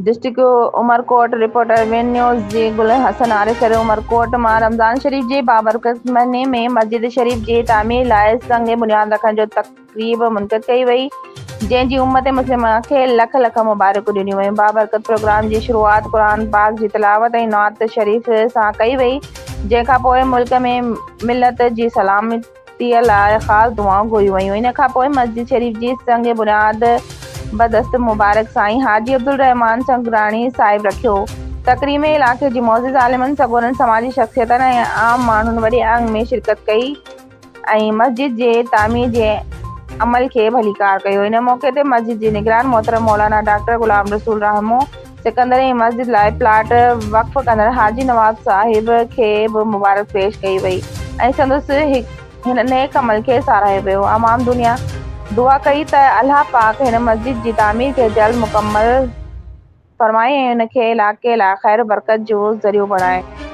District Umerkot, reporter, one news جي گل حسن آريسر عمرڪوٽ مان رمضان شريف جي بابرڪت مهيني ۾ مسجد شريف جي تعمير لاء سنگ بنياد رکڻ جو تقريب منعقد ڪئي وئي جنهن جي امت مسلمه کي لک لک مبارڪون ڏنيون ويون بابرڪت پروگرام جي شروعات قرآن پاڪ جي تلاوت ۽ نعت شريف سان ڪئي وئي جنهن کان پوء ملڪ ۾ ملت جي سلامتي تيء لاء خاص دعائون گهريون ويون. ان کان پوء مسجد شريف جي سنگ بنياد بدست مبارڪ سائين حاجي عبدالرحمان سنگراڻي صاحب رکيو. تقريب ۾ علائقي جي معزز عالمن، سڳورن، سماجي شخصيتن ۽ عام ماڻهن وڏي انگ ۾ شرڪت ڪئي ۽ مسجد جي تعمير جي عمل کي ڀليڪار ڪيو. ان موقعي تي مسجد جي نگران محترم مولانا ڊاڪٽر غلام رسول راهمون سڪندر ۽ مسجد لاء پلاٽ وقف ڪندڙ حاجي نواب صاحب کي به مبارڪ پيش ڪئي وئي ۽ سندس هن نيڪ عمل کي ساراهيو ويو. عوام دنيا دعا ڪئي ته الله پاڪ هن مسجد جي تعمير کي جلد مڪمل فرمائي ۽ ان کي علائقي لاء خير و برڪت جو ذريعو بڻائي.